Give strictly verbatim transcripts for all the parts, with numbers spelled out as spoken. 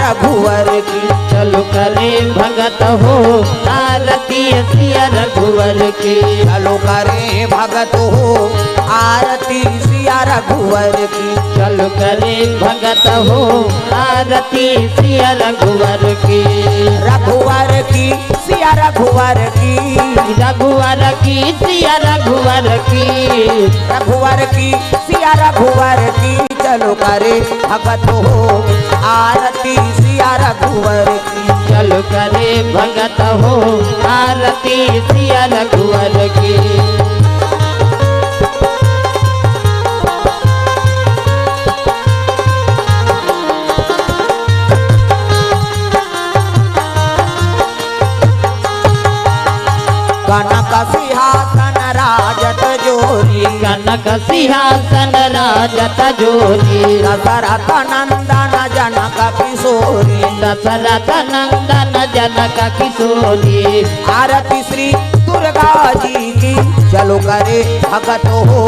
रघुवर की। चलो करे भगत हो आरती सिया रघुवर की। चलो करे भगत हो आरती सिया रघुवर की। चलो करे भगत हो आरती सिया रघुवर की। रघुवर की सिया रघुवर की। रघुवर की सिया रघुवर की। रघुवर की सिया रघुवर की। चलो करे भगत हो आरती सिया रघुवर की। चलो करे भगत हो आरती सिया रघुवर की। कनक सिंहासन राजत जोरी। कनक सिंहासन राजत जोरी। दशरथ नंदन जनक किशोरी। दशरथ नंदन जनक किशोरी। आरती श्री दुर्गा जी की। चलो करे भगत हो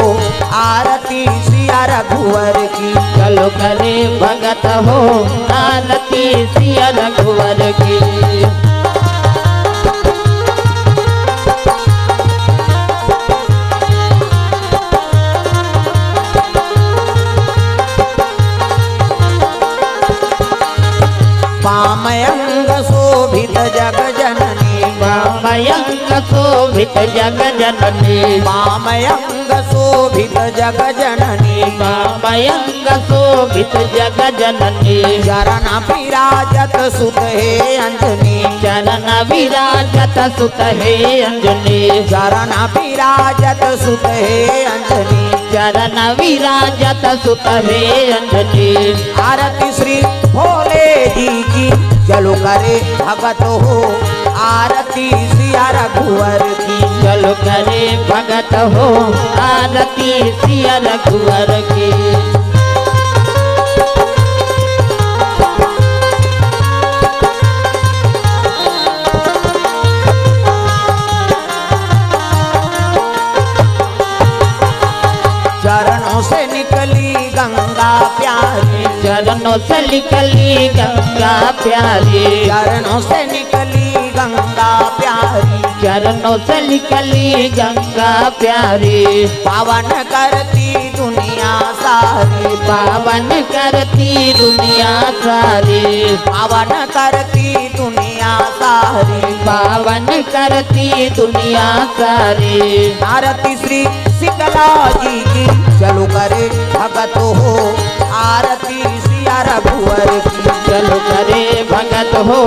आरती सिया रघुवर की। चलो करे भगत हो आरती सिया रघुवर की। पामयंग शोभित जग जननी। पामयंग शोभित जग जननी। पामयंग शोभित जग जननी। पामयंग शोभित जग जननी। चरण विराजत सुत हे अंजनी। चरण विराजत सुत हे अंजनी। चरण विराजत सुत हे अंजनी। चरण विराजत सुत हे अंजनी। आरती श्री भोले जी की। चलो करे भगत हो आरती सिया रघुवर की। चलो करे भगत हो आरती सिया रघुवर की। चरणों से निकली गंगा प्यारी। चरणों से निकली गंगा प्यारी। चरणों से निकली गंगा प्यारी। चरणों से निकली गंगा प्यारी। पावन करती दुनिया सारी। पावन करती दुनिया सारी। पावन करती दुनिया सारी। पावन करती दुनिया सारी। आरती श्री शीतला जी की। चलो करे भगत हो आरती सिया रघुवर की। चलो करे भगत हो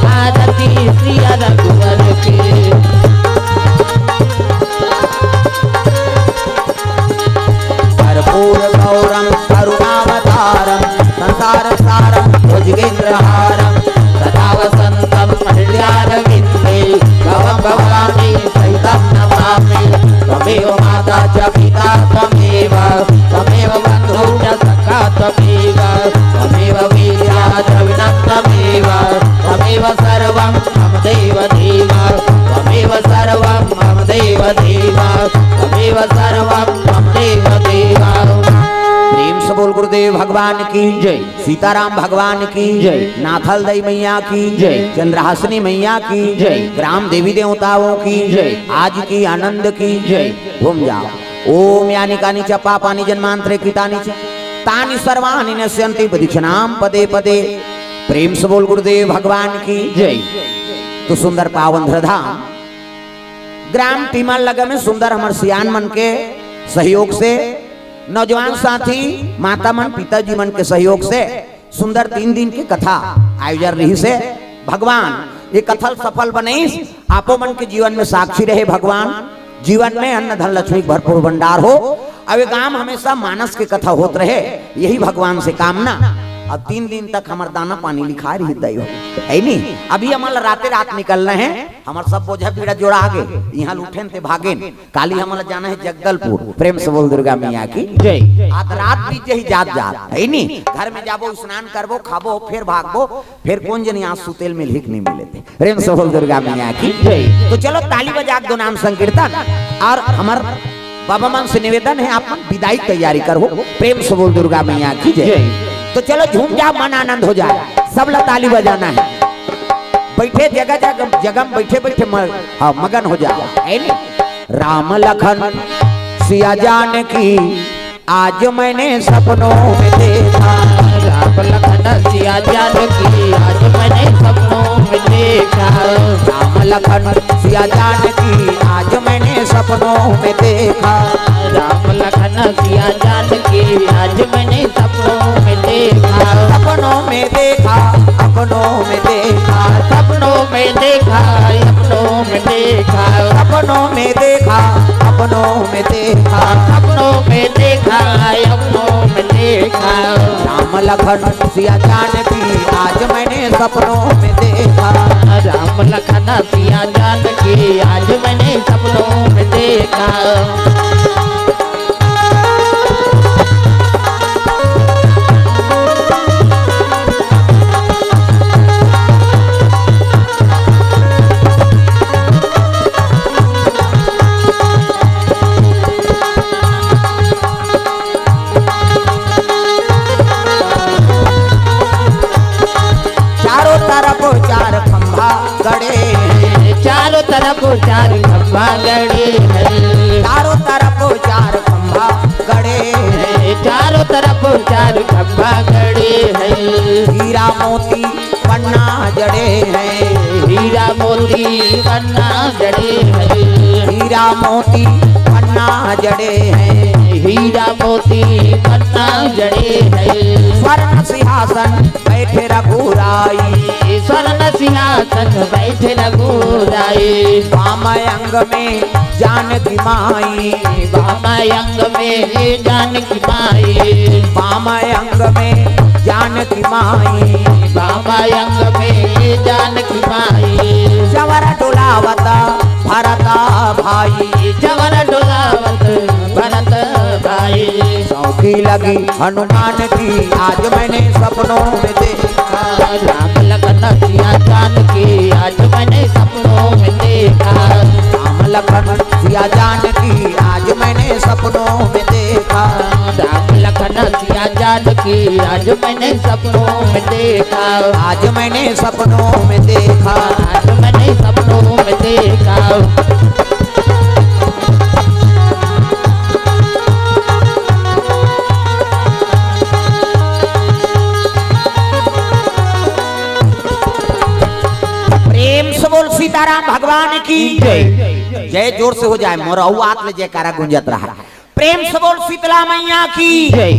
आरती सिया रघुवर की। कर्पूर गौरम करुणावतारम संसार सारम भुजगेंद्रहारम सदा वसंतम हृदयारविंदे तव भवानी सहितं नमामि। त्वमेव माता च पिता त्वमेव, त्वमेव बन्धु च सखा त्वमेव, त्वमेव वेद्या च विनत्वमेव, त्वमेव सर्वं मम देव देव, त्वमेव सर्वं मम देव देव, त्वमेव सर्वं मम देव देव। प्रेम से बोल गुरुदेव भगवान की जय। सीताराम भगवान की जय। नाथल दई मैया की जय। चंद्रहासिनी मैया की जय। ग्राम देवी देवताओं की जय। आज की आनंद की जय। घूम जाओ। ओम यानि कानि च पापानि जन्मांतरे कृतानि च तानि सर्वाणि नश्यन्ति प्रदक्षिणां पदे पदे। प्रेम से बोल गुरुदेव भगवान की जय। तो सुंदर पावन धरधाम ग्राम टीमर लगे में सुंदर हमर सियान मन के सहयोग से, नौजवान साथी, माता मन, पिताजी मन के सहयोग से सुंदर तीन दिन के कथा आयोजन रहिस हे। भगवान ये कथा ल सफल बनइस, आपो मन के जीवन में साक्षी रहे भगवान, जीवन में अन्न धन लक्ष्मी के भरपूर भंडार हो। अब ये गांव हमेशा मानस के कथा होत रहे, यही भगवान से कामना। अब तीन दिन तक हमर दाना पानी लिखा रही दई हो, है नी? अभी हमन ला राते रात निकलना हे, हमर सब बोझा बीड़ा जोड़ा आगे, इहां लूठेन ते भागेन। काली हमन ला जाना हे जगदलपुर। प्रेम से बोल दुर्गा मैया की जय। आज रात बीत जही जात जात, है नी? घर में जाबो, स्नान करबो, खाबो, फिर भागबो, फिर कोन जनी आज सुतेल मिलही कि नहीं मिले थे। प्रेम से बोल दुर्गा मैया की जय। तो चलो ताली बजा के दो नाम संकीर्तन और हमर बाबा मन से निवेदन हे, आप मन विदाई के तैयारी करहू। प्रेम से बोल दुर्गा मैया की जय। जय। तो चलो झूम जाओ, मन आनंद हो जाए, सब ला ताली बजाना है। बैठे जगह जगह जगह में बैठे बैठे म-, हाँ, मगन हो जाओ, है नी? राम लखन सिया जानकी आज मैंने सपनों में देखा। राम लखन सिया जानकी आज मैंने सपनों में देखा। राम लखन सिया जानकी आज मैंने सपनों में देखा। राम लखन सिया जानकी आज मैंने सपनों में देखा। सपनों में देखा, अपनों में देखा। सपनों में देखा, अपनों में देखा। सपनों में देखा, अपनों में देखा। सपनों में देखा, अपनों में देखा। राम लखन सिया जानकी आज मैंने सपनों में देखा। राम लखन सिया जानकी आज मैंने सपनों में देखा। चारों तरफ चार खंभा गड़े हैं। चारों तरफ चार खंभा गड़े हैं। चारों तरफ चार खंभा गड़े हैं। चारों तरफ चार खंभा गड़े हैं। हीरा मोती पन्ना जड़े हैं। हीरा मोती पन्ना जड़े हैं। हीरा मोती पन्ना जड़े हैं। हीरा मोती पन्ना जड़े हैं। स्वर्ण सिंहासन बैठे रघुराई। स्वर्ण सिंहासन बैठे रघुराई। वाम अंग में जानकी माई। वाम अंग में जानकी माई। वाम अंग में जानकी माई। वाम अंग में जानकी माई। जवर डोलावत भरत भाई। जवर डोलावत भरत भाई। सौंधी लगी हनुमान की आज मैंने सपनों में देखा। राम लखन सिया जानकी आज मैंने सपनों में देखा। राम लखन सिया जानकी आज मैंने सपनों में देखा। राम लखन सिया जानकी आज मैंने सपनों में देखा। आज मैंने सपनों में देखा। आज मैंने सपनों में देखा। प्रेम से बोल सीताराम भगवान की जय। जय जोर से हो जाए, मोर अउ आत ले जयकारा गूंजत रहा। प्रेम से बोल शीतला मैया की जय।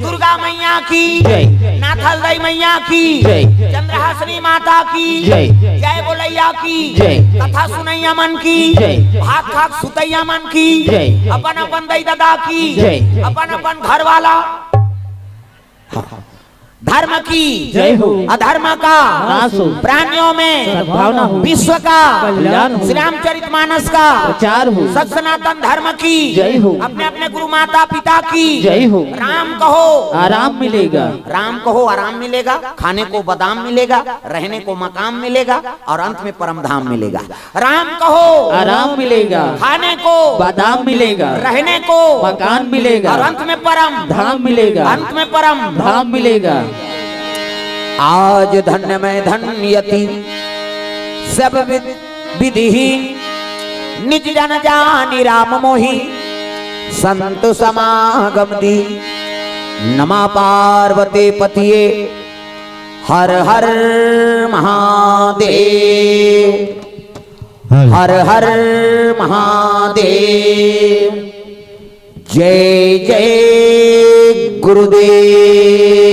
दुर्गा मैया की जय। नाथल दाई मैया की जय। चंद्रहासिनी माता की जय। जय बोलैया की जय। कथा सुनैया मन की जय। भाग खाक सुतैया मन की जय। अपन अपन दाई ददा की जय। अपन अपन घर वाला धर्म की जय हो। अधर्म का नाश हो। प्राणियों में सद्भावना हो। विश्व का कल्याण हो। श्री रामचरित मानस का प्रचार हो। सत सनातन धर्म की जय हो। अपने अपने गुरु माता पिता की जय हो। राम कहो आराम मिलेगा। राम कहो आराम मिलेगा, खाने को बादाम मिलेगा, रहने को मकान मिलेगा और अंत में परम धाम मिलेगा। राम कहो आराम मिलेगा। खाने को बादाम मिलेगा। रहने को मकान मिलेगा। और अंत में परम धाम मिलेगा। अंत में परम धाम मिलेगा। आज धन्य मैं धन्यति सब विद-, विधि ही निज जन जानी राम मोहि संत समागम दी। नमा पार्वती पतिये हर हर महादेव। हर हर महादेव। जय जय गुरुदेव।